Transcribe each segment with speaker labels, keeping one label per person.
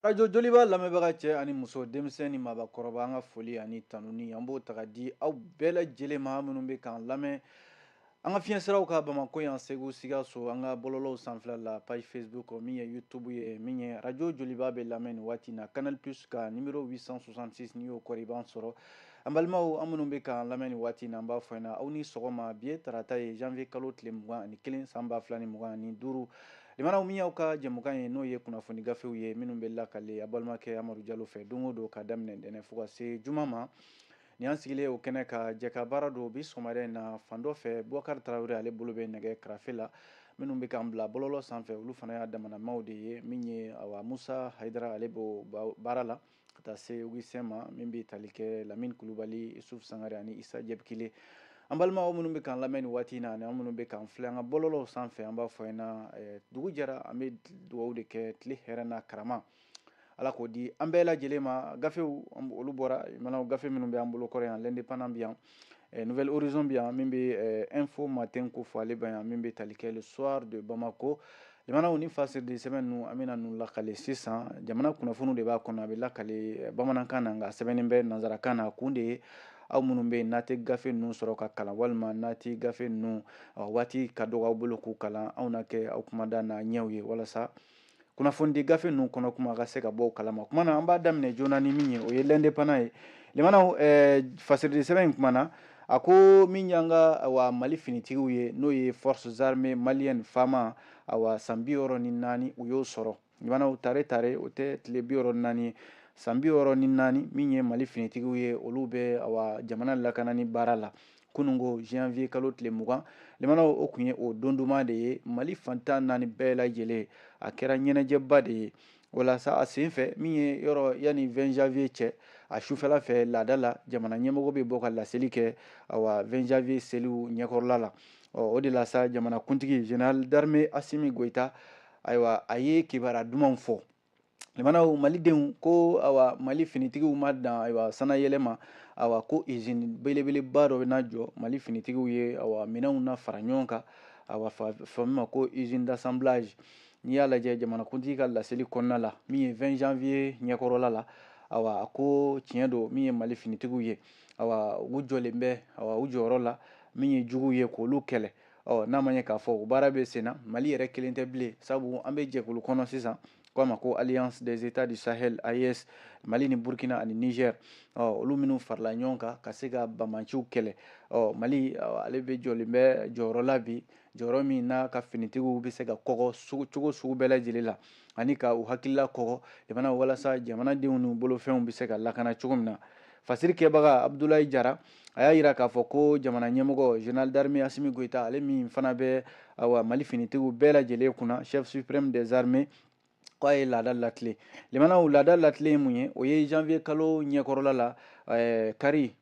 Speaker 1: Radio Joliba lamɛnbaga cɛ ani muso, denmisɛn ni maabakɔrɔba, an ka foli ani tanuni an b'o ta ka di aw bɛɛ lajɛlen ma minnu bɛ k'an lamɛn an ka fiɲɛsiraw ka Bamakɔ yan, Segu, Sikaso, an ka bɔlɔlɔw sanfɛla la, page Facebook, min ye YouTube ye, min ye Radio Joliba bɛ lamɛn nin waati na Canal Plus ka numéro 866, n'i y'o kɔri i b'an sɔrɔ. An balimaw, an minnu bɛ k'an lamɛn nin waati na, an b'a fɔ ɲɛna aw ni sɔgɔma. Bi ye tarata ye, janvier kalo tile 21, san 2025. Limanaw, min y'aw ka jɛmukan ye, n'o ye kunnafoni gafew ye minnu bɛ lakale a balimakɛ Amadu Jalo fɛ don o don ka daminɛ ntɛnɛn fo ka se juma ma. Nin y'an sigilen o kɛnɛ ka jɛ ka baara don bi sɔgɔmada in na. Fan dɔ fɛ, Bubakari Tarawele, ale bolo bɛ nɛgɛ karafe la. Minnu bɛ k'an bila bɔlɔlɔ sanfɛ, olu fana y'a damanamaw de ye. Min ye awa Musa Hayidara, ale b'o baara la, ka taa se Augustin ma, min bɛ tali kɛ Lamine Kulubali, Isuf Sangare ani Isa Jɛbikile. An balimaw minnu bɛ k'an lamɛn nin waati in na ani an minnu bɛ k'an filɛ an ka bɔlɔlɔw sanfɛ, an b'a fɔ ɲɛna dugu jɛra, an bɛ dugawu de kɛ tile hɛrɛ n'a karama, Ala k'o di an bɛɛ lajɛlen ma. Gafew, olu bɔra mana, gafe minnu bɛ an bolo kɔrɔ yan, L'Indépendant bɛ yan, Nouvel Horizon bɛ yan, min bɛ Info Matin ko fɔ, ale bɛ yan, min bɛ tali kɛ Le Soir de Bamako. Jamanaw ni fasiridi sɛbɛn ninnu, an bɛna ninnu lakale sisan. Jamana kunnafoniw de b'a kɔnɔ, a bɛ lakale bamanankan na, nka sɛbɛnnen bɛ nanzarakan na. Kun de ye aw minnu bɛ yen n'a tɛ gafe ninnu sɔrɔ ka kalan, walima n'a tɛ gafe ninnu waati ka dɔgɔ aw bolo k'u kalan, anw na kɛ aw kumada n'a ɲɛw ye walasa kunnafonidi gafe ninnu kɔnɔ kuma ka se ka bɔ o kalama. Kuma na, an b'a daminɛ joona ni min ye, o ye L'Indépendant ye. Limanaw, fasiridi sɛbɛn in kuma na, a ko min y'an ka awa Mali finitigiw ye, n'o ye Forces armées maliennes, FAMA, awa san 64 u y'o sɔrɔ. Limanaw, tare tare o tɛ tile 64 ye, san 64 min ye Mali finitigiw ye, olu bɛ awa jamana lakanani baara la. Kununko janvier kalo tile 20, limanaw, o tun ye o don duman de ye Mali fantan naani bɛɛ lajɛlen. A kɛra ɲɛnajɛba de ye. Walasa a sen fɛ, min ye yɔrɔ yanni 20 janvier cɛ, a sufɛla fɛ, laada la, jamana ɲɛmɔgɔ bɛ bɔ ka laseli kɛ awa 20 janvier seliw ɲɛkɔrɔla la. Ɔ, o de la sa, jamana kuntigi général d'armée Asimi Goïta, ayiwa, a ye kibaruya dumanw fɔ limanaw Malidenw ko awa Mali finitigiw ma dan ayiwa sanayɛlɛ ma, awa ko usine belebeleba dɔ bɛna jɔ Mali finitigiw ye, awa minɛnw na fara ɲɔgɔn kan, awa fɔ min ma ko usine d'assemblage. N'i y'a lajɛ jamanakuntigi ka laseli kɔnɔna la, min ye 20 janvier ɲɛkɔrɔla la, awa a ko tiɲɛ don, min ye Mali finitigiw ye, awa u jɔlen bɛ awa u jɔyɔrɔ la, min ye juguw ye k'olu kɛlɛ. Ɔ, n'a ma ɲɛ k'a fɔ o baara bɛ sen na, Mali yɛrɛ kelen tɛ bilen, sabu an bɛ jɛkulu kɔnɔ sisan ko a ma ko Alliance des États du Sahel, AES, Mali ni Burkina ani Niger. Ɔ, olu minnu farala ɲɔgɔn kan ka se ka banbaanciw kɛlɛ. Ɔ, Mali ale bɛ jɔlen bɛ jɔyɔrɔ la bi, jɔyɔrɔ min n'a ka finitigiw bɛ se ka kɔgɔ cogo sugu bɛɛ lajɛlen la ani ka u hakilila kɔgɔ jamana walasa jamanadenw n'u bolofɛnw bɛ se ka lakana cogo min na. Fasiri kɛbaga Abudulayi Jara, a y'a yira k'a fɔ ko jamana ɲɛmɔgɔ général d'armée Asimi Goïta, ale min fana bɛ awa Mali finitigiw bɛɛ lajɛlen kunna, chef suprême des armées, k'a ye laada latilen. Limanaw, laada latilen ye mun ye? O ye janvier kalo ɲɛkɔrɔla la, kari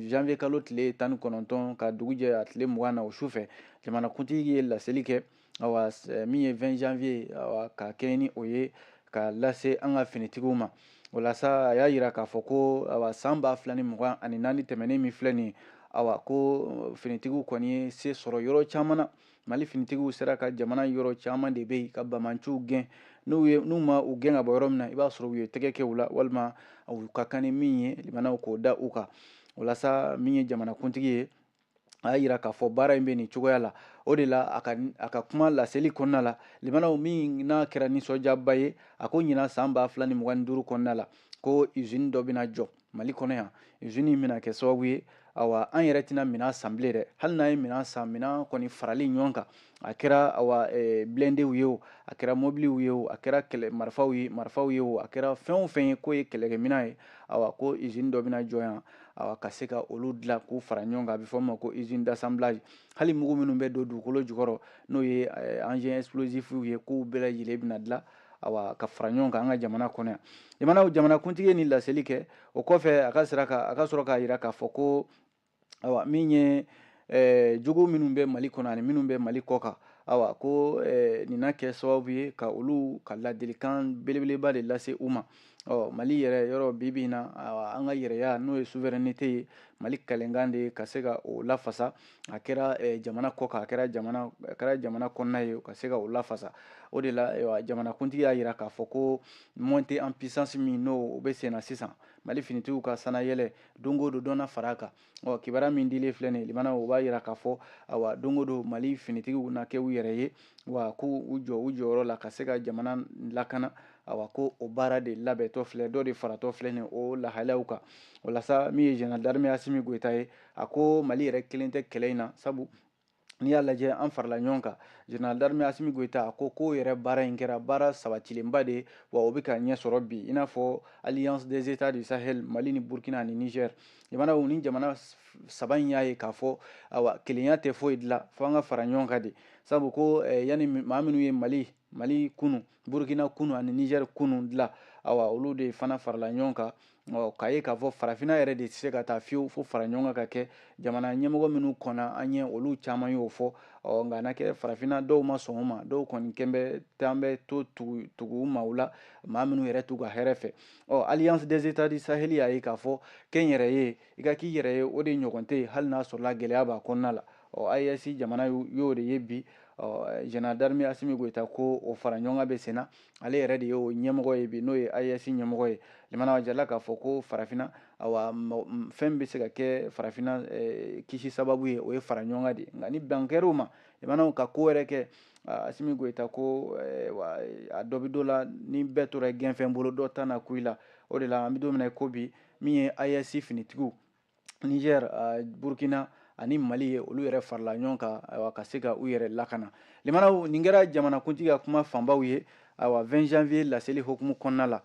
Speaker 1: janvier kalo tile 19 ka dugu jɛ a tile 20 na, o su fɛ, jamanakuntigi ye laseli kɛ, awa min ye 20 janvier, awa ka kɛɲɛ ni o ye ka lase an ka finitigiw ma. O la sa, a y'a yira k'a fɔ ko awa san 2024 tɛmɛnen min filɛ nin ye, awa ko finitigiw kɔni ye se sɔrɔ yɔrɔ caman na. Mali finitigiw sera ka jamana yɔrɔ caman de bɛ yen ka banbaanciw gɛn. N'u ye n'u ma u gɛn ka bɔ yɔrɔ min na, i b'a sɔrɔ u ye tɛgɛ kɛ u la, walima u ka kan ni min ye, limanaw, k'o da u kan. O la sa, min ye jamanakuntigi ye, a y'a yira k'a fɔ baara in bɛ nin cogoya la. O de la, a ka kuma laseli kɔnɔna la, limanaw, min n'a kɛra nisɔndiyaba ye, a ko ɲinan san 2025 kɔnɔna la, ko usine dɔ bɛna jɔ Mali kɔnɔ yan. Usine in bɛna kɛ sababu ye, awa an yɛrɛ tɛna minɛn san bilen dɛ. Hali n'an ye minɛn san, minɛn kɔni farali ɲɔgɔn kan, a kɛra awa blindéw ye o, a kɛra mobiliw ye o, a kɛra kɛlɛ marifaw ye o, a kɛra fɛn o fɛn ye k'o ye kɛlɛkɛminɛn ye, awa ko usine dɔ bɛna jɔ yan, awa ka se ka olu dilan k'u fara ɲɔgɔn kan. A bɛ fɔ min ma ko usine d'assemblage. Hali mugu minnu bɛ don dugukolo jukɔrɔ, n'o ye engin explosif ye, k'u bɛɛ lajɛlen bɛna dilan, awa ka fara ɲɔgɔn kan an ka jamana kɔnɔ yan. Jamanakuntigi ye nin laseli kɛ. O kɔfɛ, a ka sira ka a ka sɔrɔ k'a yira k'a fɔ ko awa min ye jugu minnu bɛ Mali kɔnɔ ani minnu bɛ Mali kɔ kan, awa ko nin na kɛ sababu ye ka olu ka ladilikan belebeleba de lase u ma. Ɔ, Mali yɛrɛ yɔrɔ bi bi in na, an ka yɛrɛya, n'o ye souveraineté ye, Mali kalenkan de ye ka se ka o lafasa. A kɛra jamana kɔ kan, a kɛra jamana kɔnɔna ye, ka se ka o lafasa. O de la, ayiwa, jamanakuntigi y'a jira k'a fɔ ko montée en puissance min n'o o bɛ sen na sisan, Mali finitigiw ka sanayɛlɛ, don o don dɔ na fara a kan. Ɔ, kibaruya min dilen filɛ nin ye, limana, o b'a jira k'a fɔ, ayiwa, don o don Mali finitigiw na kɛ u yɛrɛ ye, wa k'u u jɔ u jɔyɔrɔ la ka se ka jamana lakana. Awa, ko o baara de labɛntɔ filɛ, dɔ de faratɔ filɛ nin o lahalayaw kan. O la sa, min ye général d'armée Asimi Goyita ye, a ko Mali yɛrɛ kelen tɛ kɛlɛ in na, sabu n'i y'a lajɛ, an farala ɲɔgɔn kan. Général d'armée Asimi Goyita a ko k'o yɛrɛ baara in kɛra baara sabatilenba de ye, wa o bɛ ka ɲɛ sɔrɔ bi, i n'a fɔ Alliance des États du Sahel, Mali ni Burkina ani Niger jamanaw. Ni jamana saba in y'a ye k'a fɔ, awa, kelenya tɛ foyi dilan, fo an ka fara ɲɔgɔn kan de, sabu ko yanni maa minnu ye Mali kunu, Burkina kunu ani Niger kunu dilan, awa, olu de fana farala ɲɔgɔn kan. Ɔ, k'a ye k'a fɔ farafinna yɛrɛ de tɛ se ka taa fiyewu fo fara ɲɔgɔn kan ka kɛ. Jamana ɲɛmɔgɔ minnu kɔnna an ɲɛ, olu caman y'o fɔ. Ɔ, nka n'a kɛ farafinna, dɔw ma sɔn o ma, dɔw kɔni kɛn bɛ t'an bɛ to tugu tugu maaw la, maa minnu yɛrɛ t'u ka hɛrɛ fɛ. Ɔ, Alliance des États du Sahel y'a ye k'a fɔ kɛnyɛrɛye, i ka k'i yɛrɛ ye, o de ɲɔgɔn tɛ yen, hali n'a sɔrɔla gɛlɛya b'a kɔnɔna la. Ɔ, AES jamana y'o de ye bi. Ɔ, général d'armée Asimi Goyita ko o fara ɲɔgɔn kan bɛ sen na, ale yɛrɛ de ye o ɲɛmɔgɔ ye bi, n'o ye AES ɲɛmɔgɔ ye. Limana jarala k'a fɔ ko farafinna, awa, fɛn bɛ se ka kɛ farafinna kisi sababu ye, o ye fara ɲɔgɔn kan de ye. Nka ni ban kɛr'o ma, limanaw, ka ko wɛrɛ kɛ, Asimi Goyita ko a dɔ bɛ dɔ la, ni bɛɛ tora gɛnfɛn bolo, dɔ ta na ku i la. O de la, an bɛ don min na i ko bi, min ye AES finitigiw, Niger, Burkina ani Mali ye, olu yɛrɛ farala ɲɔgɔn kan, ayiwa, ka se ka u yɛrɛ lakana. Limanaw, nin kɛra jamanakuntigi ka kuma fanbaw ye, ayiwa, 20 janvier laseli hukumu kɔnɔna la.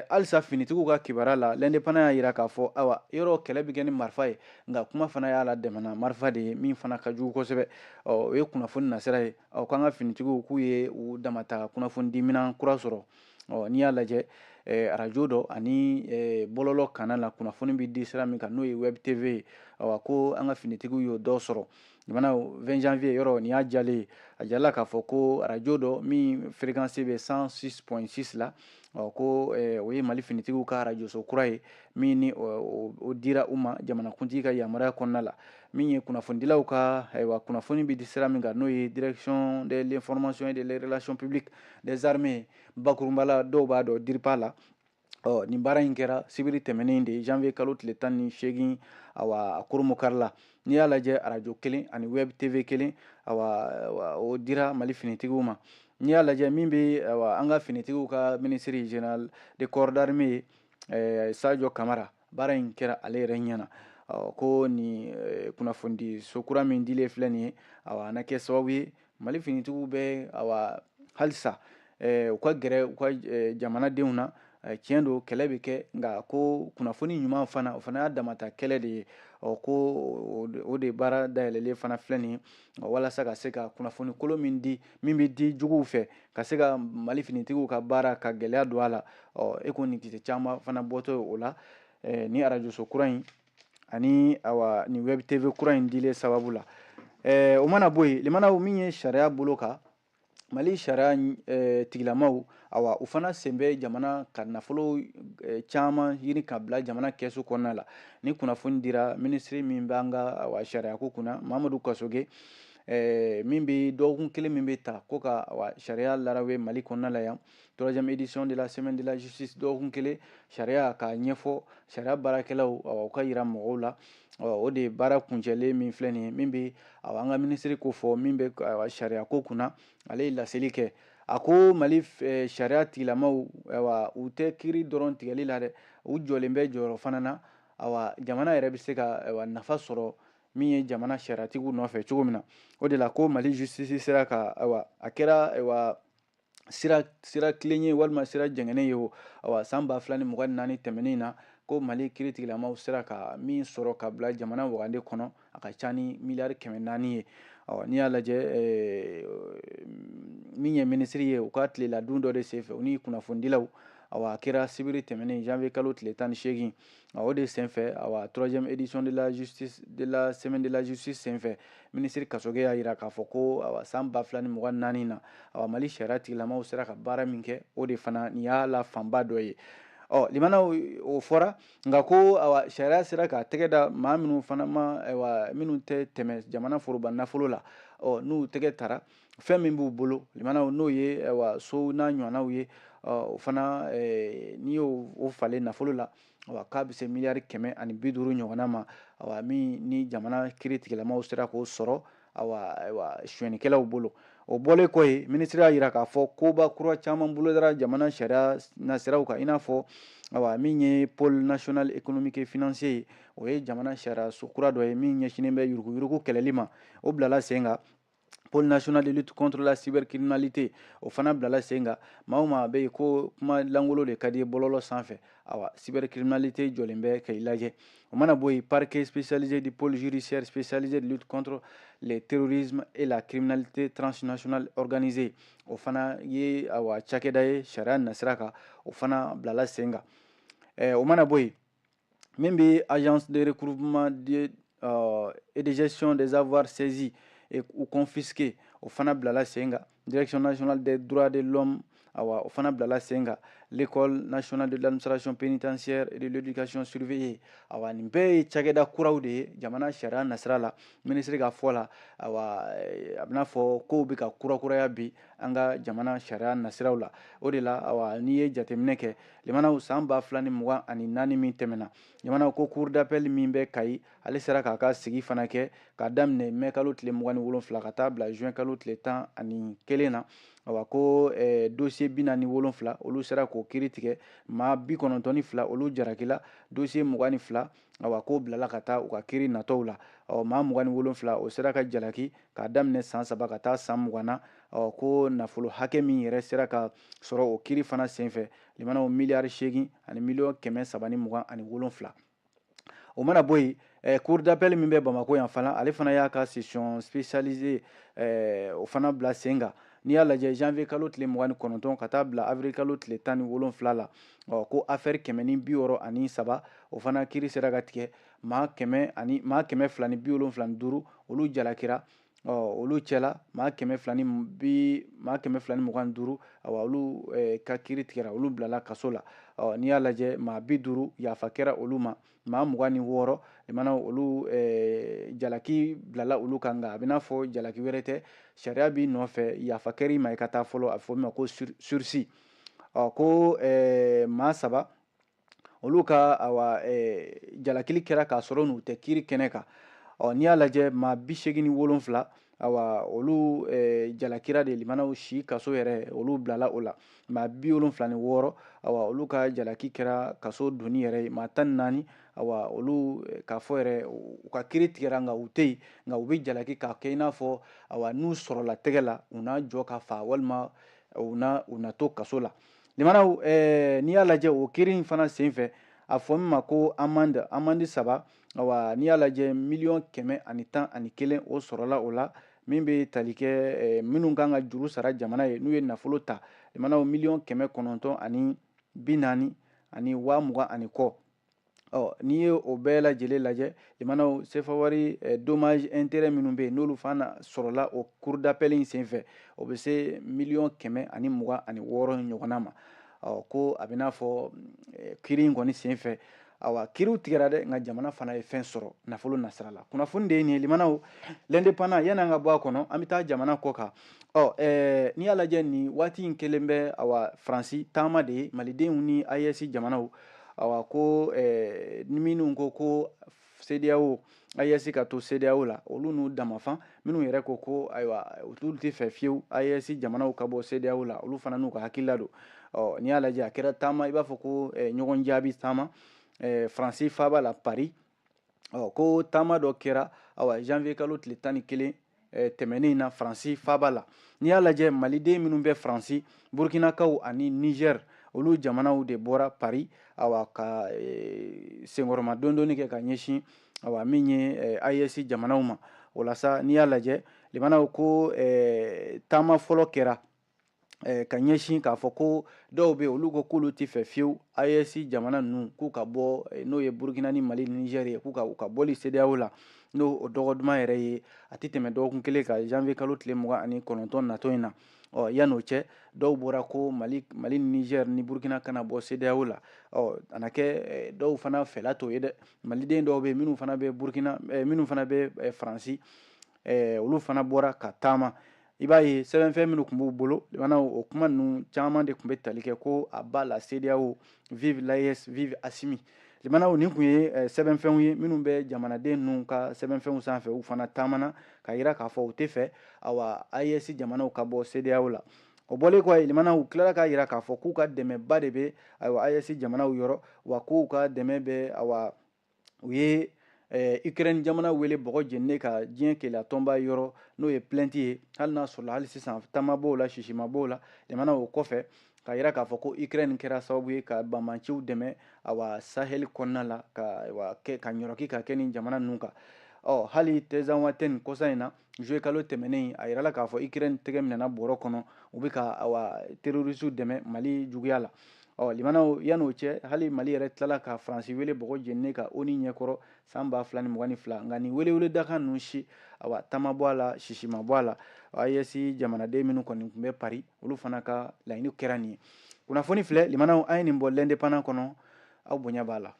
Speaker 1: Halisa finitigiw ka kibaruya la, L'Indépendant y'a jira k'a fɔ, ayiwa, yɔrɔ kɛlɛ bɛ kɛ ni marifa ye, nka kuma fana y'a la dɛmɛna marifa de ye min fana ka jugu kosɛbɛ. Ɔ, o ye kunnafoni nasira ye. Ɔ, k'an ka finitigiw k'u ye u damata kunnafoni di minɛn kura sɔrɔ. Ɔ, n'i y'a lajɛ, arajo dɔ ani bɔlɔlɔ kana la kunnafoni bɛ di sira min kan, n'o ye web TV ye, awa, ko an ka finitigiw y'o dɔ sɔrɔ. Jamana 20 janvier yɔrɔ nin y'a jalen ye, a jala k'a fɔ ko arajo dɔ min fréquence bɛ 106.6 la, ɔ, ko o ye Mali finitigiw ka arajoso kura ye min ni o dira u ma jamanakuntigi ka yamaruya kɔnɔna la. Min ye kunnafonidilaw ka, ayiwa, kunnafoni bɛ di sira min kan, n'o ye Direction de l'information et des relations publiques des armées, bakurunba la, dɔw b'a dɔn DIRPA la. Ɔ, nin baara in kɛra sibiri tɛmɛnen de, janvier kalo tile 18, awa, a kurumukari la. N'i y'a lajɛ, arajo kelen ani web TV kelen, awa, o dira Mali finitigiw ma. N'i y'a lajɛ, min bɛ, awa, an ka finitigiw ka ministre, général de corps d'armée Sadio Kamara, baara in kɛra ale yɛrɛ ɲɛna. Ko nin kunnafonidi so kura min dilen filɛ nin ye, awa, a na kɛ sababu ye Mali finitigiw bɛ, awa, halisa u ka gɛrɛ u ka jamanadenw na. Tiɲɛ don, kɛlɛ bɛ kɛ, nka ko kunnafoni ɲuman fana, o fana y'a damata kɛlɛ de ye. Ɔ, ko o de baara dayɛlɛlen fana filɛ nin ye, walasa ka se ka kunnafoni kolon min di, min bɛ di juguw fɛ, ka se ka Mali finitigiw ka baara ka gɛlɛya don a la. Ɔ, e ko nin kisɛ caman fana bɔtɔ ye o la, ni arajoso kura in ani, awa, nin web TV kura in dilen sababu la. O mana bɔ yen, limanaw, min ye sariya bolo kan, Mali sariya tigilamaw, awa, u fana sen bɛ jamana ka nafolo caman ɲini ka bila jamana kɛsu kɔnɔna la. Ni kunnafoni dira minisiri min b'an ka, awa, sariya ko kunna, Mamadu Kasoge, min bɛ dɔgɔkun kelen min bɛ ta ko ka, awa, sariya larawe Mali kɔnɔna la yan, troisième édition de la Semaine de la justice, dɔgɔkun kelen sariya k'a ɲɛfɔ sariya baarakɛlaw, awa, u ka yira mɔgɔw la. O de baara kuncɛlen min filɛ nin ye, min bɛ, awa, an ka minisiri ko fɔ, min bɛ, awa, sariya ko kunna, ale ye laseli kɛ. A ko Mali sariya tigilamaw, awa, u tɛ kiiri dɔrɔn tigɛli la dɛ, u jɔlen bɛ jɔyɔrɔ fana na, awa, jamana yɛrɛ bɛ se ka, awa, nafa sɔrɔ min ye jamana sariyatigiw nɔfɛ cogo min na. O de la ko Mali justice sera ka, ayiwa, a kɛra, ayiwa, sira tilen ye walima sira jɛngɛnen ye o. Awa, san 2024 tɛmɛnen na, ko Mali kiiritigilamaw sera ka min sɔrɔ ka bila jamana wagande kɔnɔ, a ka ca ni miliyari 400 ye. Ɔ, n'i y'a lajɛ, min ye minisiri ye, u ka tilela dun dɔ de senfɛ, u ni kunnafonidilaw, Awa, a kɛra sibiri tɛmɛnen, janvier kalo tile 18. O de senfɛ, awa, troisième édition de la justice de la semaine de la justice senfɛ, minisiri Kasoge y'a jira k'a fɔ ko, awa, san 2024 na, awa, Mali sariya tigilamaw sera ka baara min kɛ, o de fana nin y'a la fanba dɔ ye. Ɔ limanaw, o fɔra, nka ko, awa, sariya sera k'a tɛgɛ da maa minnu fana ma, ayiwa, minnu tɛ tɛmɛ jamana foroba nafolo la. Ɔ n'u tɛgɛ tara fɛn min b'u bolo, limanaw, n'o ye, ayiwa, so n'a ɲɔgɔnnaw ye, o fana, n'i y'o o falen nafolo la, awa, k'a bɛ se miliyari 150 ɲɔgɔnna ma. Awa, min ni jamana kiiri tigilamaw sera k'o sɔrɔ, awa, ayiwa, sonyɛnikɛlaw bolo. O bɔlen kɔ yen, minisiri y'a jira k'a fɔ koba kura caman bolodara jamana sariya nasiraw kan, i n'a fɔ, awa, min ye pôle national économique et financier ye, o ye jamana sariya so kura dɔ ye min ɲɛsinnen bɛ yuruguyurugu kɛlɛli ma, o bilala sen kan. Pôle national de lutte contre la cybercriminalité, o fana bilala sen kan. Maa o maa bɛ yen ko kuma langolo de ka di ye bɔlɔlɔ sanfɛ, awa, cybercriminalité jɔlen bɛ k'i lajɛ. O mana bɔ yen, parquet spécialisé du pôle judiciaire spécialisé de lutte contre le terrorisme et la criminalité transnationale organisée, o fana ye, awa, cakɛda ye sariya nasira kan, o fana bilala sen kan. O mana bɔ yen, min bɛ agence de recouvrement et de gestion des avoirs saisis et ou confisqués, o fana bilala sen kan. Direction nationale des droits de l'homme, awa, o fana bilala sen kan. L'école nationale de l'administration pénitentiaire et de l'éducation surveillée. Awa, nin bɛɛ ye cakɛda kuraw de ye jamana sariya nasira la. Minisiri ka fɔ la, awa, a bɛna fɔ kow bɛ ka kurakuraya bi an ka jamana sariya nasiraw la. O de la, awa, n'i ye jateminɛ kɛ, limanaw, san 2024 min tɛmɛna, jamana ko cour d'appel min bɛ Kayi, ale sera k'a ka sigi fana kɛ k'a daminɛ mɛ kalo tile 27 ka taa bila juin kalo tile 11 na. Awa, ko dossier 47, olu sera k'o kiiri tigɛ. Maa 92, olu jarakila. Dossier 22, awa, k'o bilala ka taa u ka kiiri natɔw la. Ɔ maa 27, o sera ka jalaki k'a daminɛ san 3 ka taa san 20 na. Ɔ ko nafolo hakɛ min yɛrɛ sera ka sɔrɔ o kiiri fana senfɛ, limanaw, miliyari 8 ani miliyɔn 327. O mana bɔ yen, cour d'appel min bɛ Bamako yan fana, ale fana y'a ka session spécialisée, o fana bila sen kan. N'i y'a lajɛ, janvier kalo tile 29 ka taa bila avril kalo tile 17 la, ɔ ko affaire 163, o fana kiiri sera ka tigɛ. Maa kɛmɛ ani maa 275, olu jalakira. Ɔ olu cɛla, maa 225, awa, olu ka kiiri tigɛra, olu bilala kaso la. Ɔ n'i y'a lajɛ, maa 50, yafa kɛra olu ma. Maa 26, limana, olu jalaki bilala olu kan, nka a bɛ n'a fɔ jalaki wɛrɛ tɛ, sariya b'i nɔfɛ, yafa kɛr'i ma i ka taa fɔlɔ, a bɛ fɔ min ma ko sursis. Ɔ ko maa saba, olu ka, awa, jalakili kɛra k'a sɔrɔ n'u tɛ kiiri kɛnɛ kan. Ɔ n'i y'a lajɛ, maa 87, awa, olu jalakira de, limanaw, si kaso yɛrɛ, olu bilala o la. Maa 76, awa, olu ka jalaki kɛra kaso donni yɛrɛ ye. Maa 14, awa, olu k'a fɔ yɛrɛ u ka kiiri tigɛra, nka u tɛ yen, nka u bɛ jalaki k'a kɛ i n'a fɔ, awa, n'u sɔrɔla tɛgɛ la, u n'a jɔ ka fa walima u na to kaso la. Limanaw, n'i y'a lajɛ, o kiiri in fana senfɛ, a fɔ min ma ko amende, amende saba, awa, n'i y'a lajɛ, miliyɔn 111, o sɔrɔla o la. Min bɛ tali kɛ minnu kan ka juru sara jamana ye n'u ye nafolo ta, limanaw, miliyɔn 940 ani waa mugan ani kɔ. Ɔ n'i ye o bɛɛ lajɛlen lajɛ, limanaw, sefa wari, dommage intérêt minnu bɛ yen, n'olu fana sɔrɔla o cour d'appel in senfɛ, o bɛ se miliyɔn 126 ɲɔgɔnna ma. Ɔ ko a bɛ n'a fɔ kiiri in kɔni senfɛ, awa, kiiriw tigɛra dɛ, nka jamana fana ye fɛn sɔrɔ nafolo nasira la. Kunnafoni de ye nin ye, limanaw, L'Indépendant. Yanni an ka bɔ a kɔnɔ, an bɛ taa jamana kɔ kan. Ɔ n'i y'a lajɛ, nin waati in kelen bɛ, awa, Faransi taama de ye malidenw ni AES jamanaw, awa, ko ni minnu ko ko CEDEAO, AES ka to CEDEAO la, olu n'u damafan. Minnu yɛrɛ ko ko, ayiwa, olu tɛ fɛ fiyewu AES jamanaw ka bɔ CEDEAO la, olu fana n'u ka hakilila don. Ɔ n'i y'a lajɛ, a kɛra taama i b'a fɔ ko ɲɔgɔn jaabi taama Faransi faaba la Paris. Ɔ ko taama dɔ kɛra, awa, janvier kalo tile 11 tɛmɛnen na Faransi faaba la. N'i y'a lajɛ, maliden minnu bɛ Faransi, Burkinakaw ani Niger, olu jamanaw de bɔra Paris, awa, ka senkɔrɔma dondonni kɛ ka ɲɛsin, awa, min ye AES jamanaw ma. O la sa, n'i y'a lajɛ, limanaw, ko taama fɔlɔ kɛra. Ka ɲɛsin k'a fɔ ko dɔw bɛ olu ko k'olu tɛ fɛ fiyewu AES jamana ninnu k'u ka bɔ, n'o ye Burukina ni Mali ni Niger ye, k'u ka u ka bɔli CEDEAO la, n'o o dɔgɔ duman yɛrɛ ye a tɛ tɛmɛ dɔgɔkun kelen kan, janvier kalo tile 29 natɔ in na. Ɔ, yan'o cɛ, dɔw bɔra ko Mali ni Niger ni Burukina kana bɔ CEDEAO la. Ɔ, a na kɛ dɔw fana fɛla t'o ye dɛ. Maliden dɔw bɛ yen minnu fana bɛ Burukina, minnu fana bɛ Faransi, olu fana bɔra ka taama. I b'a ye sɛbɛnfɛn minnu tun b'u bolo, o kuma ninnu caman de tun bɛ tali kɛ ko à bas la CEDEAO, vive l'AES, vive Assimi. Limanaw, nin tun ye sɛbɛnfɛnw ye minnu bɛ jamanaden ninnu ka sɛbɛnfɛnw sanfɛ. U fana taamana ka yira k'a fɔ u tɛ fɛ, awa, AES jamanaw ka bɔ CEDEAO la. O bɔlen kɔ, limanaw, u tilara k'a yira k'a fɔ k'u ka dɛmɛba de bɛ, ayiwa, AES jamanaw yɔrɔ, wa k'u ka dɛmɛ bɛ, awa, u ye Ukraine jamana wele bɔgɔ jeninen ka diɲɛ keleya tɔnba yɔrɔ, n'o ye plainte ye, hali n'a sɔrɔla hali sisan taama b'o la, sisima b'o la. Jamana o kɔfɛ ka yira k'a fɔ ko Ukraine kɛra sababu ye ka banbanciw dɛmɛ, awa, Sahel kɔnɔna la, ka, ayiwa, kɛ ka ɲɔrɔki ka kɛ nin jamana ninnu kan. Ɔ, hali Tinzaouaten kɔsa in na, juillet kalo tɛmɛnen, a yirala k'a fɔ Ukraine tɛgɛ minɛna bɔrɔ kɔnɔ, u bɛ ka, awa, terroriste dɛmɛ Mali juguya la. Ɔ, limanaw, yan'o cɛ, hali Mali yɛrɛ tilala ka Faransi wele bɔgɔ jeninen ka ONU ɲɛkɔrɔ san 2022. Nka nin welewele dakan ninnu si, awa, taama bɔ a la, sisi ma bɔ a la. AES jamanaden minnu kɔni tun bɛ Paris, olu fana ka laɲini kɛra nin ye. Kunnafoni filɛ, limanaw, an ye nin bɔ L'Indépendant kɔnɔ, aw bonya b'a la.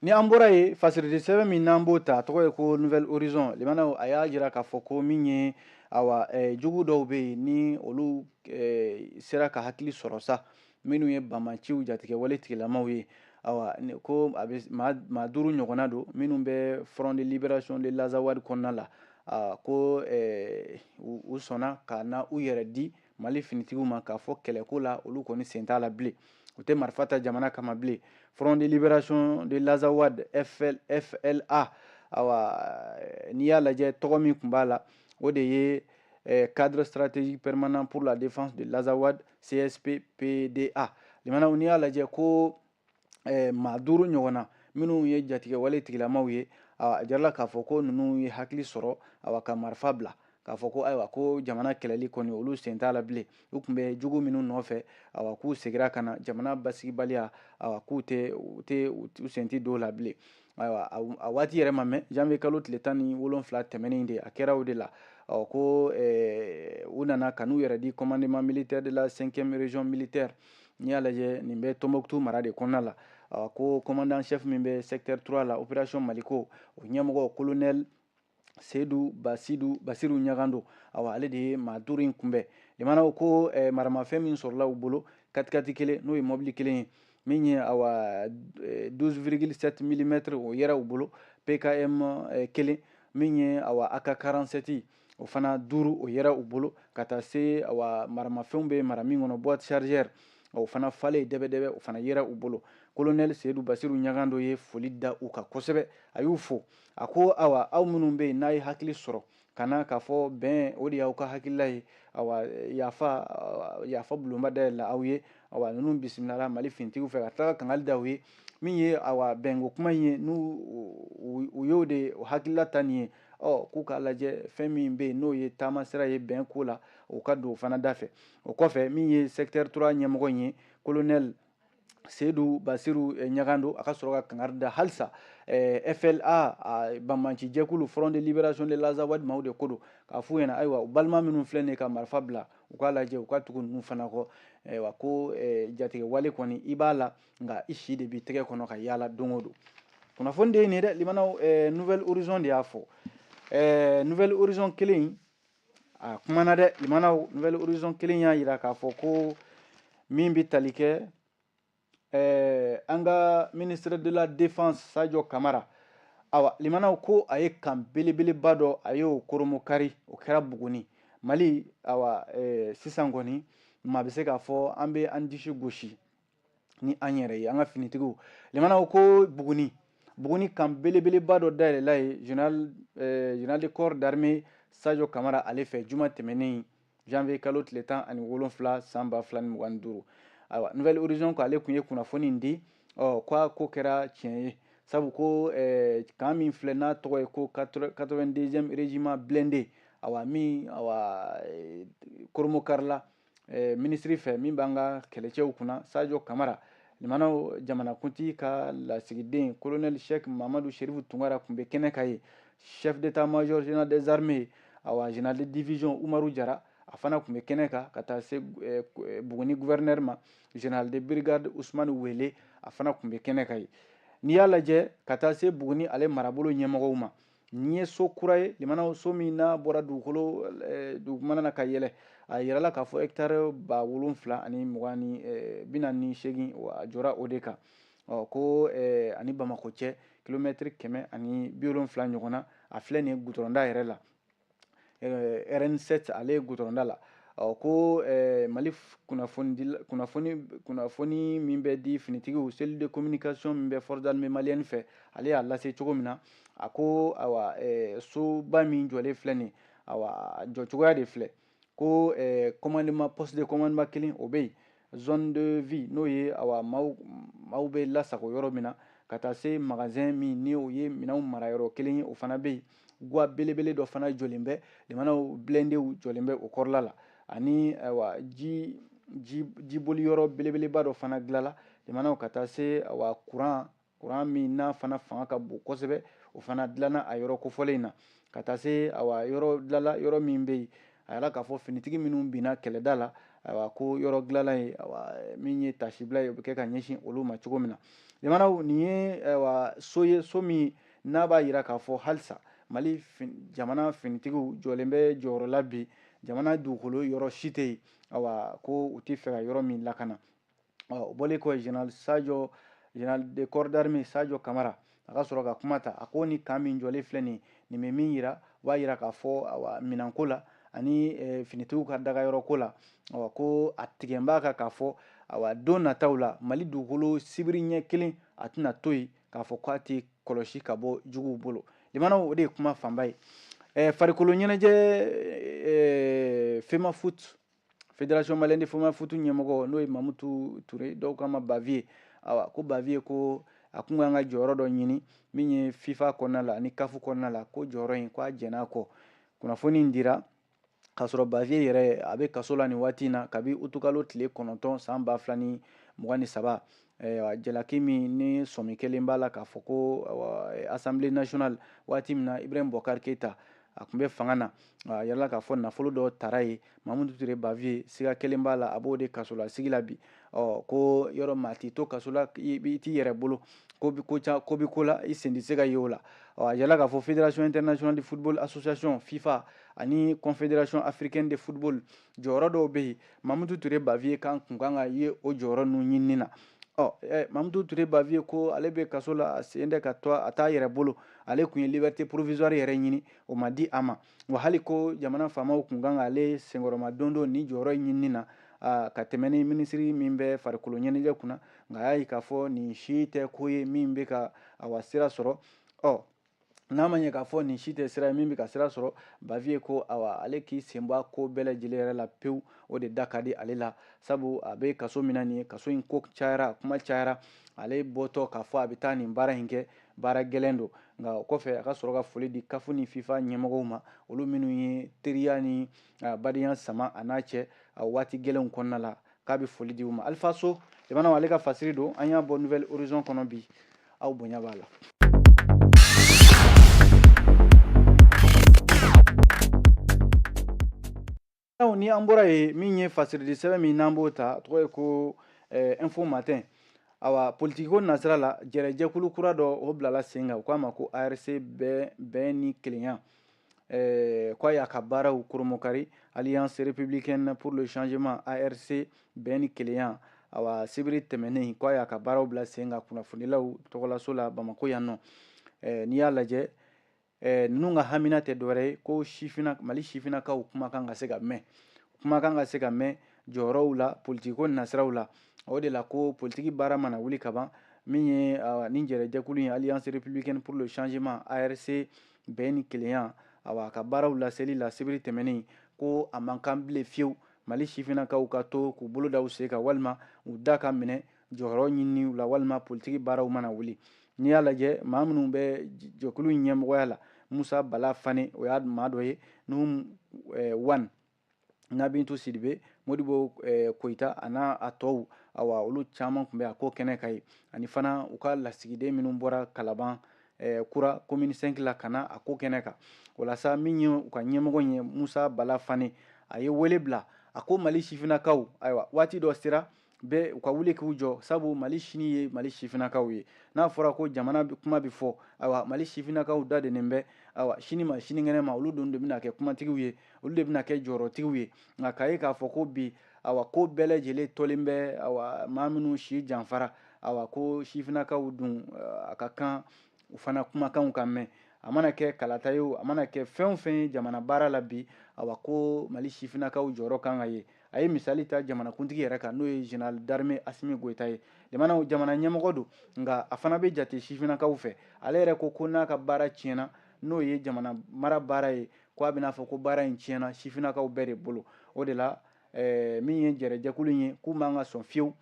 Speaker 1: Ni an bɔra yen, fasiridi sɛbɛn min n'an b'o ta, a tɔgɔ ye ko Nouvel Horizon. Limanaw, a y'a jira k'a fɔ ko min ye, awa, jugu dɔw bɛ yen ni olu sera ka hakili sɔrɔ sa, minnu ye banbanciw jatigɛwale tigilamaw ye, awa, ko a bɛ maa 5 ɲɔgɔnna don minnu bɛ Front de Libération de l'Azawad kɔnɔna la, ko u sɔnna ka na u yɛrɛ di Mali finitigiw ma, k'a fɔ kɛlɛko la olu kɔni sen t'a la bilen, u tɛ marifa ta jamana kama bilen. Front de Libération de l'Azawad, FLA, awa, n'i y'a lajɛ, tɔgɔ min tun b'a la, o de ye cadre stratégique permanent pour la défense de l'Azawad, CSP PDA. Limanaw, n'i y'a lajɛ ko maa 5 ɲɔgɔnna minnu ye jatigɛwale tigilamaw ye, a jirala k'a fɔ ko ninnu ye hakili sɔrɔ, awa, ka marifa bila, k'a fɔ ko ayiwa, ko jamana kɛlɛli kɔni, olu sen t'a la bilen. U tun bɛ jugu minnu nɔfɛ, awa, k'u seginna ka na jamana basigibaliya, awa, k'u tɛ u tɛ u sen tɛ don la bilen. Ayiwa, a waati yɛrɛ ma mɛn, janvier kalo tile 17 tɛmɛnen de a kɛra o de la. Ɔ, ko u nana ka n'u yɛrɛ di commandement militaire de la 5e région militaire. N'i y'a lajɛ, nin bɛ Tombouctou mara de kɔnɔna la. Ko commandant chef min bɛ secteur 3 la, opération Maliko, o ɲɛmɔgɔ, colonel Seydou Basidu Basiru Ɲagando, awa, ale de ye maa 5 in kunbɛn. Limanaw, ko maramafɛn min sɔrɔla u bolo, katikati kelen, n'o ye mɔbili kelen ye, min ye, awa, 12,7 mm, o yɛrɛ u bolo, PKM kelen, min ye, awa, AK 47, o fana 5, o yɛrɛ u bolo, ka taa se, awa, maramafɛnw bɛ mara min kɔnɔ, boîte chargeur, o fana falen dɛbɛ dɛbɛ, o fana yɛrɛ u bolo. Colonel Seydou Basiru Ɲagando ye foli da u kan kosɛbɛ. A y'u fo, a ko awa, aw minnu bɛ yen n'a ye hakili sɔrɔ ka na k'a fɔ bɛn, o de y'aw ka hakilila ye, awa, yafa yafa bulonba dayɛlɛla aw ye. Awa, ninnu bisimilala Mali finitigiw fɛ ka tila ka kangali da u ye. Min ye, awa, bɛnko kuma in ye, n'u u y'o de hakilila ta nin ye, ɔ, k'u k'a lajɛ fɛn min bɛ yen n'o ye taama sira ye bɛn ko la, o ka don o fana da fɛ. O kɔfɛ, min ye secteur 3 ɲɛmɔgɔ in ye, colonel Seydou Basiru Ɲagando, a ka sɔrɔ ka kangari da halisa FLA banbanci jɛkulu, Front de Libération de l'Azawad maaw de ko don, k'a f'u ɲɛna, ayiwa, u balima minnu filɛ nin ye ka marifa bila, u k'a lajɛ u ka tugu ninnu fana kɔ. Ayiwa, ko jatigɛ wale kɔni, i b'a la, nka i si de b'i tɛgɛ kɔnɔ ka yaala don o don. Kunnafoni de ye nin ye dɛ, limanaw. Nouvel Horizon de y'a fɔ. Nouvel Horizon kelen in a kumana dɛ, limanaw. Nouvel Horizon kelen y'a yira k'a fɔ ko min bɛ tali kɛ an ka ministre de la Défense Sadio Kamara, awa, limanaw, ko a ye kan belebeleba dɔ, a y'o koromokari, o kɛra Buguni, Mali. Awa, sisan kɔni, maa bɛ se k'a fɔ an bɛ an disi gosi ni an yɛrɛ ye, an ka finitigiw. Limanaw, ko Buguni kan belebeleba dɔ dayɛlɛla ye général de corps d'armée Sadio Kamara ale fɛ juma tɛmɛnen, janvier kalo tile 17 san 2025. Ayiwa, Nouvel Horizon ko ale tun ye kunnafoni in di. Ɔ, ko a ko kɛra tiɲɛ ye. Sabu ko camp min filɛ n'a tɔgɔ ye ko 82e régiment blindé, awa min awa koromokarila minisiri fɛ min b'an ka kɛlɛcɛw kunna, Sadio Kamara, limanaw jamanakuntigi ka lasigiden colonel Cheikh Mamadu Sherifu Tunkara tun bɛ kɛnɛ kan yen. Chef d'état-major général des armées, awa général de division Umaru Jara, a fana tun bɛ kɛnɛ kan, ka taa se Buguni gouverneur ma, général de brigade Ousmane Wele, a fana tun bɛ kɛnɛ kan yen. N'i y'a lajɛ ka taa se Buguni ale marabolo ɲɛmɔgɔw ma, nin ye so kura ye, limanaw, so min n'a bɔra dugukolo dugumana na ka yɛlɛ. A yirala k'a fɔ hectare 7,048, a jɔra o de kan. Ɔ ko ani Bamakɔ cɛ kilomɛtiri 170 ɲɔgɔn na. A filɛ nin ye gudɔrɔnda yɛrɛ la, RN7, ale ye gudɔrɔnda la. Ɔ ko Mali kunnafoni min bɛ di finitigiw, cellule de communication min bɛ force armée malienne fɛ, ale y'a lase cogo min na, a ko awa soba min jɔlen filɛ nin, awa jɔcogoya de filɛ ko commandement, poste de commandement kelen o bɛ yen, zone de vie n'o ye awa maaw bɛ lasago yɔrɔ min na, ka taa se magasin min ni o ye minɛnw mara yɔrɔ kelen ye, o fana bɛ yen. Gwa belebele dɔ fana jɔlen bɛ, limanaw, blindéw jɔlen bɛ o kɔrɔla la, ani ayiwa ji ji jiboli yɔrɔ belebeleba dɔ fana dilanla, limanaw, ka taa se awa courant min n'a fana fanga ka bon kosɛbɛ, o fana dilanna a yɔrɔ kofɔlen in na, ka taa se awa yɔrɔ dilanla yɔrɔ min bɛ yen. A yɛrɛ k'a fɔ finitigi minnu binna kɛlɛda la, ayiwa ko yɔrɔ dilanla ye, awa min ye tasibila ye, o bɛ kɛ ka ɲɛsin olu ma cogo min na. Limanaw, nin ye ayiwa so ye, so min n'a b'a yira k'a fɔ halisa Mali jamana finitigiw jɔlen bɛ jɔyɔrɔ la bi. Jamana dugukolo yɔrɔ si tɛ yen, awa ko u tɛ fɛ ka yɔrɔ min lakana. Ɔ o bɔlen kɔ, général Sadio, général de corps d'armée Sadio Kamara, a ka sɔrɔ ka kuma ta. A ko ni camp min jɔlen filɛ nin, nin bɛ min yira, o b'a yira k'a fɔ awa minɛnko la ani finitigiw ka dagayɔrɔ ko la, awa ko a tigɛ b'a kan k'a fɔ awa don nataw la Mali dugukolo sibiri ɲɛ kelen a tɛna to yen k'a fɔ k'a tɛ kɔlɔsi ka bɔ juguw bolo. Limanaw, o de ye kuma fanba ye. Farikolo ɲɛnajɛ, FEMAFOOT, Fédération malienne de FEMAFOOT ɲɛmɔgɔ n'o ye Mamutu Ture, dɔw k'a ma Baviye, awa ko Baviye ko a kun kan ka jɔyɔrɔ dɔ ɲini min ye FIFA kɔnɔna la ani CAF kɔnɔna la, ko jɔyɔrɔ in ko a jɛn'a kɔ. Kunnafoni in dira k'a sɔrɔ Baviye yɛrɛ a bɛ kaso la nin waati in na kabi utukalo tile 9 san 2023. Jalaki min ni sɔmi kelen b'a la k'a fɔ ko Assemblée nationale, waati min na Ibrahim Boubacar Keita a tun bɛ fanga na, a yirala k'a fɔ nafolo dɔ tara ye. Mamutu Ture Baviye, siga kelen b'a la, a b'o de kaso la sigi la bi. Ɔ ko yɔrɔ maa t'i to kaso la i t'i yɛrɛ bolo, ko bi ko ca, ko bi ko la i sen tɛ se ka ye o la. Ɔ a yirala k'a fɔ Fédération internationale de football association FIFA ani Confédération africaine de football, jɔyɔrɔ dɔw bɛ yen, Mamutu Ture Baviye kan kun kan ka ye o jɔyɔrɔ ninnu ɲinini na. Ɔ Mamutu Ture Baviye ko ale bɛ kaso la, a sen tɛ ka to a t'a yɛrɛ bolo. Ale kun ye liberté provisoire yɛrɛ ɲini, o ma di a ma wa. Hali ko jamana faamaw kun kan k'ale senkɔrɔma don don ni jɔyɔrɔ ɲinini na ka tɛmɛ ni minisiri min bɛ farikolo ɲɛnajɛ kunna, nka a y'a ye k'a fɔ nin si tɛ ko ye min bɛ ka awa sira sɔrɔ. Ɔ n'a ma ɲɛ k'a fɔ nin si tɛ sira ye min bɛ ka sira sɔrɔ, Baviye ko awa ale k'i sen bɔ a ko bɛɛ lajɛlen yɛrɛ la pewu, o de da ka di ale la, sabu a bɛ kaso min na nin ye, kaso in ko cayara, kuma cayara. Ale bɔtɔ k'a fɔ a bɛ taa nin baara in kɛ, baara gɛlɛn don. Nka o kɔfɛ, a ka sɔrɔ ka foli di CAF ni FIFA ɲɛmɔgɔw ma, olu minnu ye teriya ni badenya sama a n'a cɛ a waati gɛlɛnw kɔnɔna la, k'a bɛ foli di u ma. Alifa So jamana, ale ka fasiri don, an y'a bɔ Nouvel Horizon kɔnɔ bi. Aw bonya b'a la. Ni an bɔra yen, min ye fasiridi sɛbɛn min n'an b'o ta, a tɔgɔ ye ko Info Matin. Awa politiki ko nasira la, jɛrɛjɛkulu kura dɔ o bilala sen kan, u k'a ma ko ARC bɛn ni kelenya, k'a y'a ka baaraw koromokari. Alliance républicaine pour le changement, ARC bɛn ni kelenya, awa sibiri tɛmɛnen k'a y'a ka baaraw bila sen kan kunnafonilaw tɔgɔlaso la Bamako yan nɔ. N'i y'a lajɛ, ninnu ka hamina tɛ dɔwɛrɛ ye ko sifina, Mali sifinnakaw kumakan ka se ka mɛn, kumakan ka se ka mɛn jɔyɔrɔw la politiki ko nasiraw la. O de la ko politiki baara mana wuli ka ban, min ye ni jɛrɛjɛkulu ye, Alliance républicaine pour le changement, ARC bɛn ni kelenya, awa a ka baaraw laseli la sibiri tɛmɛnen, ko a man kan bilen fiyewu Mali sifinnakaw ka to k'u bolo da u sen kan walima u da ka minɛ jɔyɔrɔ ɲininiw la walima politiki baaraw mana wuli. N'i y'a lajɛ, maa minnu bɛ jɛkulu in ɲɛmɔgɔya la, Musa Bala Fane, o y'a maa dɔ ye, Nuhu Wan, Nabintu Sidibe, Modibo Koyita a n'a a tɔw, awa, olu caman tun bɛ a ko kɛnɛ kan yen. Ani fana u ka lasigiden minnu bɔra Kalaban Kura commune 5 la ka na a ko kɛnɛ kan. O la sa, min ye u ka ɲɛmɔgɔ ye, Musa Bala Fane, a ye wele bila. A ko Mali sifinnakaw, ayiwa, waati dɔ sera bɛɛ u ka wuli k'u jɔ, sabu Mali sini ye Mali sifinnakaw ye. N'a fɔra ko jamana kuma bɛ fɔ, ayiwa, Mali sifinnakaw da dennen bɛ. Ayiwa, sini ma sinikɛnɛ ma, olu dun de bɛna kɛ kumatigiw ye, olu de bɛna kɛ jɔyɔrɔtigiw ye. Nka k'a ye k'a fɔ ko bi, awa, ko bɛɛ lajɛlen tɔlen bɛ, awa, maa minnu si janfara, awa, ko sifinnakaw dun, a ka kan u fana kumakanw ka mɛn. A mana kɛ kalata ye o, a mana kɛ fɛn o fɛn ye jamana baara la bi, awa, ko Mali sifinnakaw jɔyɔrɔ kan ka ye. A ye misali ta jamanakuntigi yɛrɛ kan, n'o ye général d'armée Asimi Goyita ye. Jamana ɲɛmɔgɔ don, nka a fana bɛ jate sifinnakaw fɛ. Ale yɛrɛ ko ko n'a ka baara tiɲɛna, n'o ye jamana mara baara ye, ko a bɛna fɔ ko baara in tiɲɛna sifinnakaw bɛɛ de bolo. O de la, min ye jɛrɛjɛkulu in ye, k'u man ka sɔn fiyewu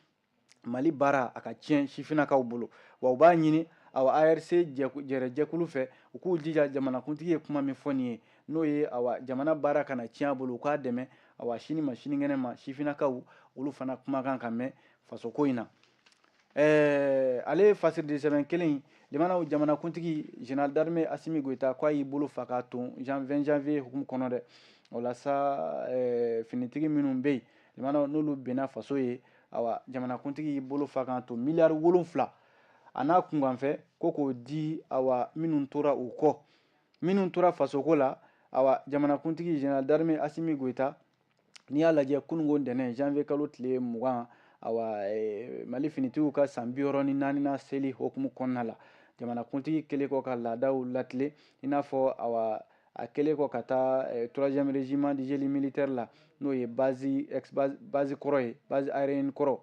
Speaker 1: Mali baara a ka tiɲɛ sifinnakaw bolo. Wa u b'a ɲini, awa, ARC jɛrɛjɛkulu fɛ, u k'u jija, jamanakuntigi ye kuma min fɔ nin ye, n'o ye, awa, jamana baara kana tiɲɛ a bolo, u k'a dɛmɛ. Awa, sini ma sinikɛnɛ ma, sifinnakaw olu fana kumakan ka mɛn fasoko in na. Ale ye fasiridi sɛbɛn kelen in limanaw, jamanakuntigi général d'armée Asimi Goyita ko a y'i bolo fa k'a ton 20 janvier hukumu kɔnɔ dɛ. O la sa, finitigi minnu bɛ yen limanaw, n'olu binna faso ye, awa, jamanakuntigi y'i bolo fa k'a ton miliyari 7 a n'a kunkanfɛ, ko k'o di, awa, minnu tora u kɔ, minnu tora fasoko la. Awa, jamanakuntigi général d'armée Asimi Goyita, n'i y'a lajɛ, kununko ntɛnɛn, janvier kalo tile 20, awa, Mali finitigiw ka san 64nan seli hukumu kɔnɔna la, jamanakuntigi kɛlen kɔ ka laadaw latilen, i n'a fɔ, awa, a kɛlen kɔ ka taa troisième régiment du génie militaire la, n'o ye base ex base kɔrɔ ye, base aérienne kɔrɔ,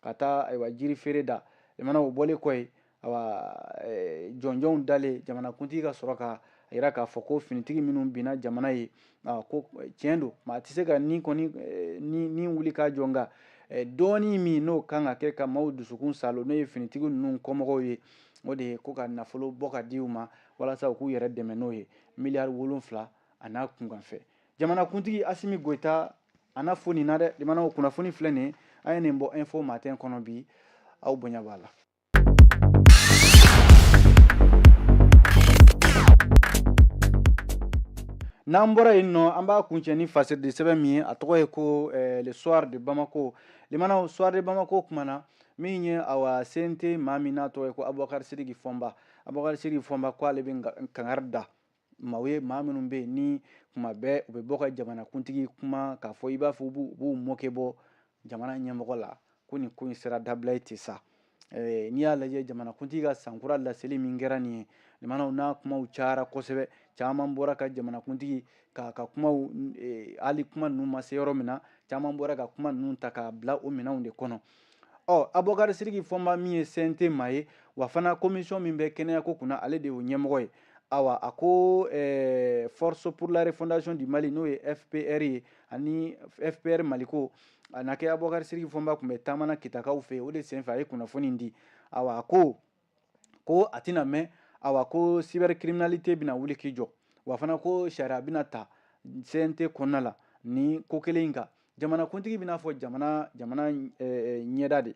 Speaker 1: ka taa, ayiwa, jiri feere da limana. O bɔlen kɔ yen, awa, jɔnjɔnw dalen, jamanakuntigi ka sɔrɔ ka yira k'a fɔ ko finitigi minnu binna jamana ye, ko tiɲɛ don, maa tɛ se ka ni kɔni ni wuli k'a jɔ, nka dɔɔni min n'o kan ka kɛ ka maaw dusukun salo, n'o ye finitigi ninnu kɔmɔgɔw ye, o de ye ko ka nafolo bɔ ka di u ma walasa u k'u yɛrɛ dɛmɛ, n'o ye miliyari 7 a n'a kunkanfɛ. Jamanakuntigi Asimi Goyita a n'a fɔ nin na dɛ. Limanaw, kunnafoni filɛ nin ye, an ye nin bɔ Info Matin kɔnɔ bi. Aw bonya b'a la. N'an bɔra yen nɔ, an b'a kuncɛ ni fasiridi sɛbɛn min ye, a tɔgɔ ye ko Le Soir de Bamako. Limanaw, Soir de Bamako kumana min ye, awa, CNT maa min n'a tɔgɔ ye ko Abubakar Sidiki Fɔnba. Abubakar Sidiki Fɔnba ko ale bɛ kangari da maaw ye, maa minnu bɛ yen ni kuma bɛɛ u bɛ bɔ ka jamanakuntigi kuma k'a fɔ i b'a fɔ u b'u mɔkɛ bɔ jamana ɲɛmɔgɔ la, ko nin ko in sera dabila ye ten sa. N'i y'a lajɛ, jamanakuntigi ka sankura laseli min kɛra nin ye, limanaw, n'a kumaw cayara kosɛbɛ, caman bɔra ka jamanakuntigi k'a ka kumaw, hali kuma ninnu ma se yɔrɔ min na, caman bɔra ka kuma ninnu ta k'a bila o minɛnw de kɔnɔ. Ɔ, Abubakar Sidiki Fɔnba min ye CNT maa ye, wa fana commission min bɛ kɛnɛyako kunna, ale de y'o ɲɛmɔgɔ ye. Awa, a ko Force pour la refondation du Mali, n'o ye FPR ye, ani FPR Maliko, a na kɛ Abubakar Sidiki Fɔnba tun bɛ taamana Kitakaw fɛ yen, o de senfɛ a ye kunnafoni di. Awa, a ko ko a tɛna mɛn, awa, ko cybercriminalité bɛna wuli k'i jɔ, wa fana ko sariya bɛna ta CNT kɔnɔna la ni ko kelen in kan. Jamanakuntigi bɛna fɔ jamana ɲɛda de.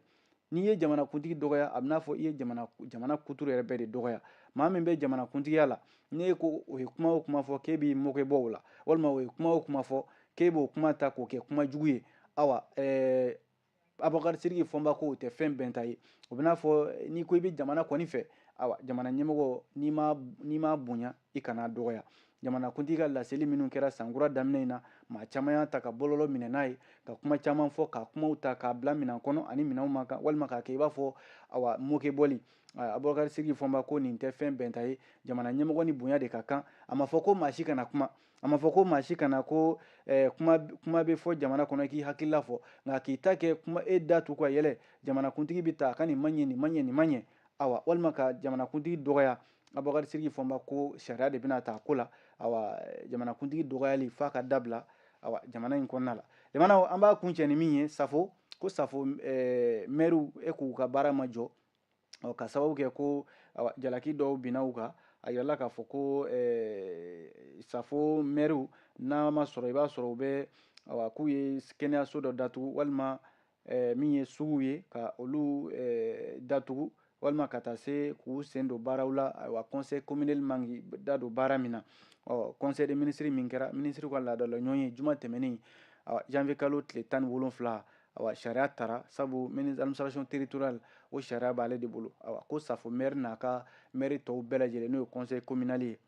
Speaker 1: N'i ye jamanakuntigi dɔgɔya, a bɛna fɔ i ye jamana kuturu yɛrɛ bɛɛ de dɔgɔya. Maa min bɛ jamanakuntigiya la, n'e ko o ye kuma o kuma fɔ k'e b'i mɔkɛ bɔ o la, walima o ye kuma o kuma fɔ k'e b'o kuma ta k'o kɛ kuma jugu ye, awa, Abubakar Sidiki Fɔnba ko o tɛ fɛn bɛnta ye. O bɛna fɔ n'i ko i bɛ jamana kɔni fɛ, awa, jamana ɲɛmɔgɔ, n'i ma bonya, i kana dɔgɔya. Jamanakuntigi ka laseli minnu kɛra sankura daminɛ in na, maa caman y'a ta ka bɔlɔlɔ minɛ n'a ye, ka kuma caman fɔ, ka kumaw ta k'a bila minɛn kɔnɔ ani minɛnw ma kan, walima k'a kɛ i b'a fɔ, awa, moke bɔli. Abubakar Sidiki Fɔnba ko nin tɛ fɛn bɛnta ye, jamana ɲɛmɔgɔ ni bonya de ka kan. A ma fɔ ko maa si kana kuma, a ma fɔ ko maa si kana ko kuma bɛ fɔ jamana kɔnɔ k'i hakilila fɔ, nka k'i ta kɛ kuma e da tu ka yɛlɛ jamanakuntigi bɛ ta a ka nin man ɲɛ, nin man ɲɛ, nin man ɲɛ, awa, walima ka jamanakuntigi dɔgɔya. Abubakar Sidiki Fɔnba ko sariya de bɛna ta a ko la. Awa, jamanakuntigi dɔgɔyali f'a ka dabila, awa, jamana in kɔnɔna la. Jamana, an b'a kuncɛ ni min ye, Safo ko Safo mɛriw e k'u ka baara ma jɔ. Ɔ, ka sababu kɛ ko jalaki dɔw binna u kan. A yirala k'a fɔ ko Safo mɛriw, n'a ma sɔrɔ i b'a sɔrɔ u bɛ, awa, k'u ye kɛnɛyaso dɔ datugu, walima min ye suguw ye ka olu datugu, walima ka taa se k'u sen don baaraw la, ayiwa, conseil communal man k'i da don baara min na. Ɔ, conseil des ministres min kɛra, minisiriw ka laadala ɲɔgɔn ye juma tɛmɛnen, awa, janvier kalo tile 17, awa, sariya tara, sabu ministre d'administration territoriale, o sariya b'ale de bolo. Awa, ko Safo maire n'a ka maire tɔw bɛɛ lajɛlen, n'o ye conseil communal ye,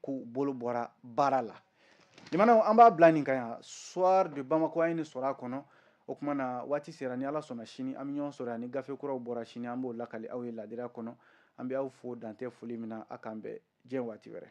Speaker 1: k'u bolo bɔra baara la. Limanaw, an b'a bila nin kan yan. Soir de Bamako, an ye nin sɔrɔ a kɔnɔ. O kuma na, waati sera. Ni Ala sɔnna, sini an bɛ ɲɔgɔn sɔrɔ yan. Ni gafe kuraw bɔra sini, an b'o lakali aw ye ladira kɔnɔ. An bɛ aw fo dantɛ foli min na. A k'an bɛn diɲɛ waati wɛrɛ.